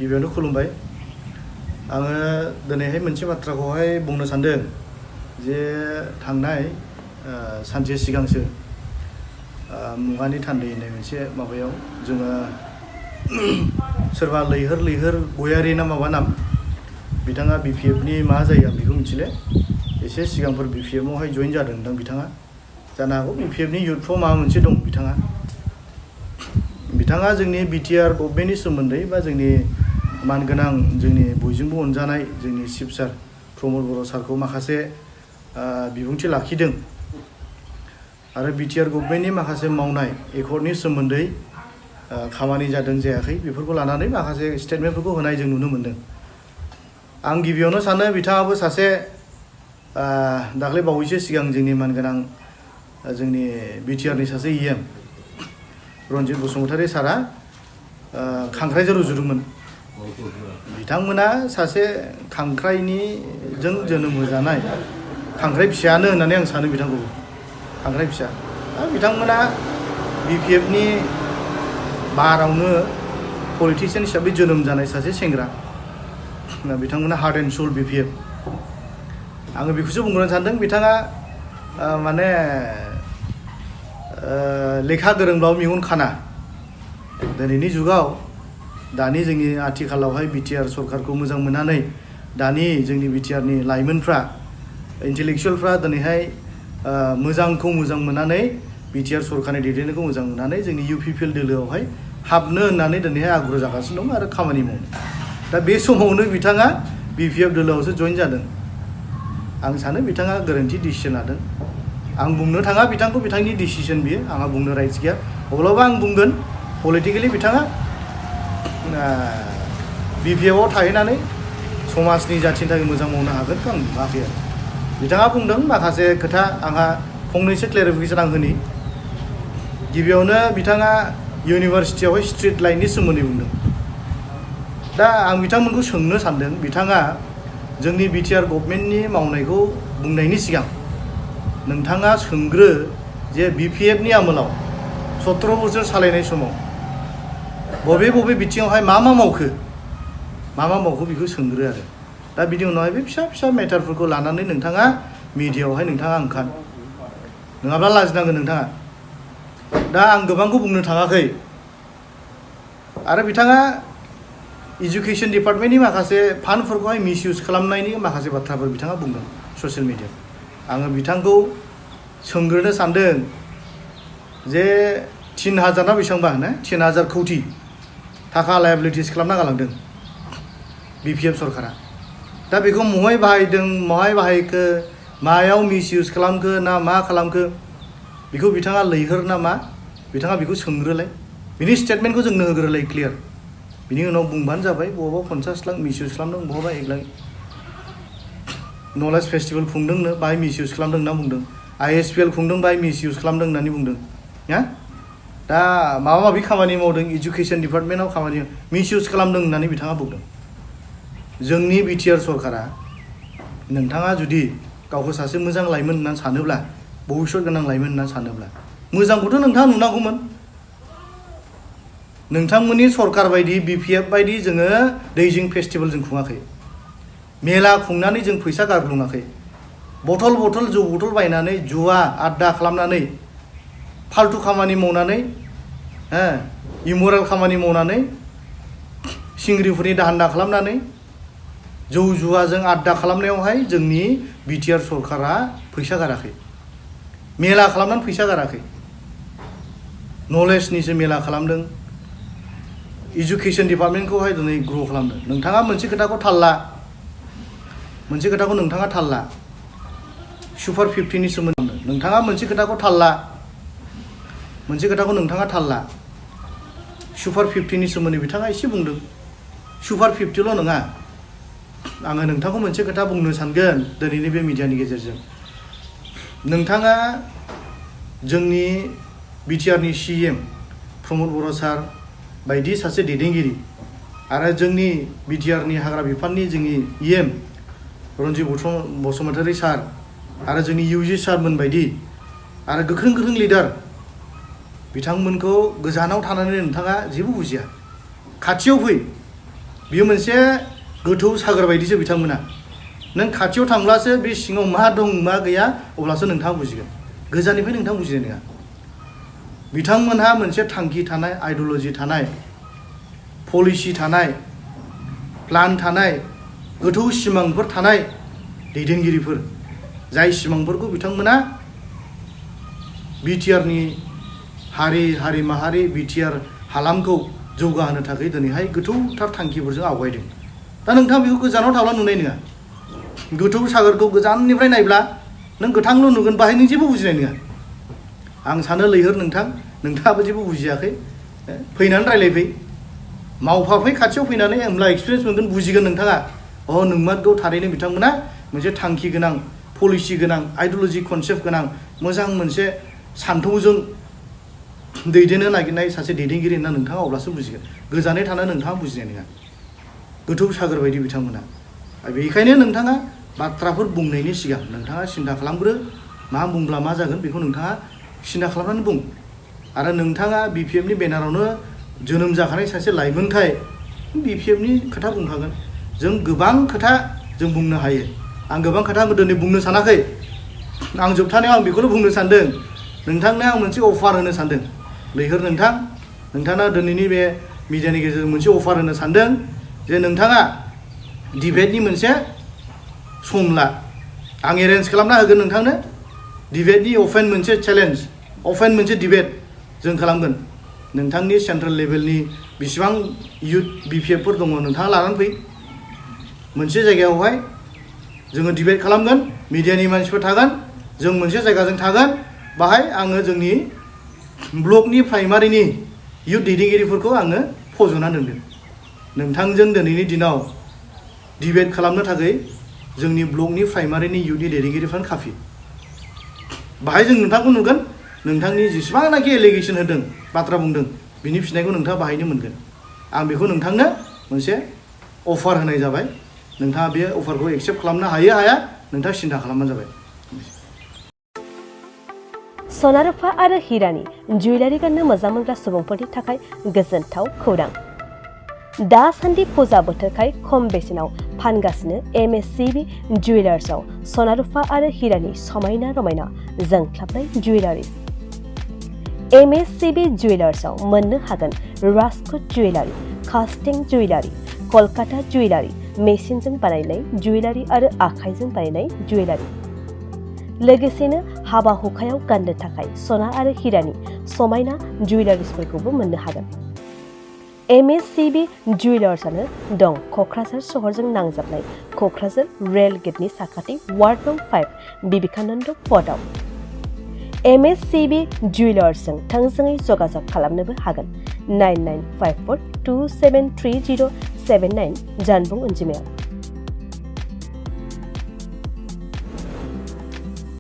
गिबियावनो खुलुमबाय आङो दिनैहाय मोनसे बाथ्राखौहाय बुंनो सानदों जे थांनाय सानसे सिगांसो मुगानि थान्दै होननाय मोनसे माबायाव जोङो सोरबा लैहोर गयारि ना माबा नाम बिथाङा BPF नि मा जायो आं बेखौ मिथिले एसे सिगांफोर BPF आवहाय जइन जादों नोंथां बिथाङा जानो हागौ BPF नि युथफ्राव माबा मोनसे दं बिथाङा जोंनि BTR गभर्नमेन्टनि सोमोन्दै बा जोंनि मानगोनां जोंनि बयजोंबो अनजानाय जोंनि चिफ सार प्रमद बर' सारखौ माखासे बिबुंथि लाखिदों आरो BTR गभर्नमेन्टनि माखासे मावनाय एकर्डनि सोमोन्दै खामानि जादों जायाखै बेफोरखौ लानानै माखासे स्टेटमेन्टफोरखौ होनाय जों नुनो मोन्दों। आं गिबियावनो सानो बिथाङाबो सासे दाख्लै बावैसो सिगां जोंनि मानगोनां जोंनि BTR नि सासे EM रन्जित बसुमतारी सारा खांख्राइजों रुजुदोंमोन। बिथांमोना सासे खांख्राइनिजों जोनोम होजानाय खांख्राइ फिसायानो होननानै आं सानो बिथांखौ खांख्राइ फिसा बिथांमोना BPF नि बारावनो पलिटिशियान हिसाबै जोनोम जानाय सासे सेंग्रा बिथांमोना हार्ट एन्ड सोल BPF आङो बेखौसो बुंनो सानदों बिथाङा माने लेखा गोरोंब्लाबो मेगन खाना दिनैनि जुगाव दानि जोंनि आथिखालावहाय BTR सरकारखौ मोजां मोननानै दानि जोंनि BTR नि लाइमोनफ्रा इन्टेलेक्सुवेलफ्रा दिनैहाय मोजांखौ मोजां मोननानै BTR सरकारनि दैदेननायखौ मोजां मोननानै जोंनि UPPL दोलोआवहाय हाबनो होननानै दिनैहाय आग्रह जागासिनो दं आरो खामानि मावनो दा बे समावनो बिथाङा BPF दोलोआवसो जइन जादों। आं सानो बिथाङा गोरोन्थि डिसिसन लादों। आं बुंनो थाङा बिथांखौ बिथांनि डिसिसन बियो आंहा बुंनो राइट्स गैया अब्लाबो आं बुंगोन पलिटिकेलि बिथाङा BPF आव थाहैनानै समाजनि जाथिनि थाखाय मोजां मावनो हागोनखौ आं नुवाखै आरो बिथाङा बुंदों माखासे खोथा आंहा फंनैसो क्लेरिफिकेसन आं होनि गिबियावनो बिथाङा इउनिभार्सिटियावहाय स्ट्रिट लाइटनि सोमोन्दै बुंदों। दा आं बिथांमोनखौ सोंनो सानदों बिथाङा जोंनि BTR गभर्नमेन्टनि मावनायखौ बुंनायनि सिगां नोंथाङा सोंग्रो जे BPF नि आमोलाव 17 बोसोर सालायनाय समाव बबे बिथिङावहाय मा मावखो बेखौ सोंग्रो आरो दा बिनि उनावहाय बे फिसा मेटारफोरखौ लानानै नोंथाङा मिडियायावहाय नोंथाङा ओंखार नङाब्ला लाजिनांगोन नोंथाङा। दा आं गोबांखौ बुंनो थाङाखै आरो बिथाङा इडुकेसन डिपार्टमेन्टनि माखासे फान्डफोरखौहाय मिसइउज खालामनायनि माखासे बाथ्राफोर बिथाङा बुंदों ससियेल मिडियायाव आङो बिथांखौ सोंग्रोनो सानदों जे 3000 ना बेसेबांबा 3000 कौटि थाखा लायाबिलिटिस खालामना गालांदों BPF सरकारा दा बेखौ महाय बाहायदों महाय बाहायखो मायाव मिसइउज खालामखो ना मा खालामखो बेखौ बिथाङा लैहोर ना मा बिथाङा बेखौ सोंग्रोलाय बिनि स्टेटमेन्टखौ जोंनो होग्रोलाय क्लियार बिनि उनाव बुंबानो जाबाय बहाबा 50 लाख मिसइउज खालामदों बहाबा 1 लाख नलेज फेस्टिभेल खुंदोंनो बाहाय मिसइउज खालामदों होनना बुंदों ISPL खुंदों बाहाय मिसइउज खालामदों होननानै बुंदों दा माबा माबि खामानि मावदों इडुकेसन डिपार्टमेन्टआव खामानि मिसइउज खालामदों होननानै बिथाङा बुंदों। जोंनि BTR सरकारा नोंथाङा जुदि गावखौ सासे मोजां लाइमोन होननानै सानोब्ला भबिष्यत गोनां लाइमोन होननानै सानोब्ला मोजांखौथ' नोंथाङा नुनांगौमोन नोंथांमोननि सरकार बायदि BPF बायदि जोङो दैजिं फेस्टिभेल जों खुङाखै मेला खुंनानै जों फैसा गारग्लुङाखै बथल जौ बथल बायनानै जुवा आड्डा खालामनानै फाल्तु खामानि मावनानै इमरेल खामानि मावनानै सिंग्रिफोरनि दाहान्दा खालामनानै जौ जुवाजों आड्डा खालामनायावहाय जोंनि BTR सरकारा फैसा गाराखै मेला खालामनानै फैसा गाराखै नलेजनिसो मेला खालामदों इडुकेसन डिपार्टमेन्टखौहाय दिनै ग्र' खालामदों। नोंथाङा मोनसे खोथाखौ नोंथाङा थाल ला सुपार 50 नि सोमोन्दै नोंथाङा मोनसे खोथाखौ नोंथाङा थाल ला सुपार 50 नि सोमोन्दै बिथाङा एसे बुंदों सुपार 50ल' नङा आङो नोंथांखौ मोनसे खोथा बुंनो सानगोन दिनैनि बे मिडियानि गेजेरजों नोंथाङा जोंनि BTR नि CM प्रमद बर' सार बायदि सासे दैदेनगिरि आरो जोंनि BTR नि हाग्रा बिफाननि जोंनि EM रन्जित बसुमतारी सार आरो जोंनि UG सारमोन बायदि आरो गोख्रों लिडार बिथांमोनखौ गोजानाव थानानै नोंथाङा जेबो बुजिया खाथियाव फै बेयो मोनसे गोथौ सागर बायदिसो बिथांमोना नों खाथियाव थांब्लासो बे सिङाव मा दं मा गैया अब्लासो नोंथाङा बुजिगोन गोजाननिफ्राय नोंथाङा बुजिनाय नङा बिथांमोनहा मोनसे थांखि थानाय आइडियोल'जि थानाय पलिसि थानाय प्लान थानाय गोथौ सिमांफोर थानाय दैदेनगिरिफोर जाय सिमांफोरखौ बिथांमोना बिटिआरनि हारि माहारि बिटिआर हालामखौ जौगाहोनो थाखाय दिनैहाय गोथौथार थांखिफोरजों आवगायदों दा नोंथाङा बेखौ गोजानाव थाब्ला नुनाय नङा गोथौ सागरखौ गोजाननिफ्राय नायब्ला नों गोथांल' नुगोन बाहाय नों जेबो बुजिनाय नङा आं सानो लैहोर नोंथाङाबो जेबो बुजियाखै फैनानै रायलायफै मावफाफै खाथियाव फैनानै होमब्ला एक्सपिरियेन्स मोनगोन बुजिगोन नोंथाङा नोंमारगौ थारैनो बिथांमोना मोनसे थांखि गोनां पलिसि गोनां आइडियोल'जि कनसेप्ट गोनां मोजां मोनसे सान्थौजों दैदेननो नागिरनाय सासे दैदेनगिरि होनना नोंथाङा अब्लासो बुजिगोन गोजानै थाना नोंथाङा बुजिनाय नङा गोथौ सागर बायदि बिथांमोना बेनिखायनो नोंथाङा बाथ्राफोर बुंनायनि सिगां नोंथाङा सिन्था खालामग्रो मा बुंब्ला मा जागोन बेखौ नोंथाङा सिन्था खालामनानै बुं आरो नोंथाङा बिपिएफनि बेनारावनो जोनोम जाखानाय सासे लाइमोनखाय बिपिएफनि खोथा बुंखागोन जों गोबां खोथा जों बुंनो हायो आं गोबां खोथा दिनै बुंनो सानाखै आं जोबथानायाव आं बेखौनो बुंनो सानदों नोंथांनो आं मोनसे अफार होनो सानदों लैहोर नोंथाङा दिनैनि बे मिडियानि गेजेरजों मोनसे अफार होनो सानदों जे नोंथाङा डिबेटनि मोनसे सम ला आं एरेन्ज खालामना होगोन नोंथांनो डिबेटनि अपेन मोनसे चेलेन्ज अपेन मोनसे डिबेट जों खालामगोन नोंथांनि सेन्ट्रेल लेभेलनि बेसेबां इयुथ बिपिएफफोर दङ नोंथाङा लानानै फै मोनसे जायगायावहाय जोङो डिबेट खालामगोन मिडियानि मानसिफोर थागोन जों मोनसे जायगाजों थागोन बाहाय आङो जोंनि ब्लकनि प्राइमारिनि इयुथ दैदेनगिरिफोरखौ आङो फज'नानै दोनगोन नोंथांजों दिनैनि दिनाव डिबेट खालामनो थाखाय जोंनि ब्लकनि प्राइमारिनि इयुथनि दैदेनगिरिफ्रानो काफि बाहाय जों नोंथांखौ नुगोन नोंथांनि जेसेबांनाखि एलिगेसन होदों बाथ्रा बुंदों बिनि फिनायखौ नोंथाङा बाहायनो मोनगोन आं बेखौ नोंथांनो मोनसे अफार होनाय जाबाय नोंथाङा बे अफारखौ एक्सेप्ट खालामनो हाया नोंथाङा सिन्था खालामबानो जाबाय सना रुफा आरो हिरानि जुवेलारि गाननो मोजां मोनग्रा सुबुंफोरनि थाखाय गोजोनथाव खौरां दासान्दि फुजा बोथोरखाय खम बेसेनाव फानगासिनो एमएससिबि जुवेलार्सआव सना रुफा आरो हिरानि समायना रमायना जोंख्लाबनाय जुवेलारिस एमएससिबि जुवेलार्सआव मोननो हागोन राजकोट जुवेलारि कास्टिं जुवेलारि कलकाता जुवेलारि मेसिनजों बानायनाय जुवेलारि आरो आखाइजों बानायनाय जुवेलारि लोगोसेनो हाबा हुखायाव गाननो थाखाय सना आरो हिरानि समायना जुवेलारिसफोरखौबो मोननो हागोन एमएससिबि जुवेलार्सआनो दं क'क्राझार सहरजों नांजाबनाय क'क्राझार रेल गेटनि साखाथि वार्ड नं 5 बिबेकानन्द पथआव एमएससिबि जुवेलार्सजों थोंजोङै जगाजग खालामनोबो हागोन 9954273079 जानबुं अनजिमायाव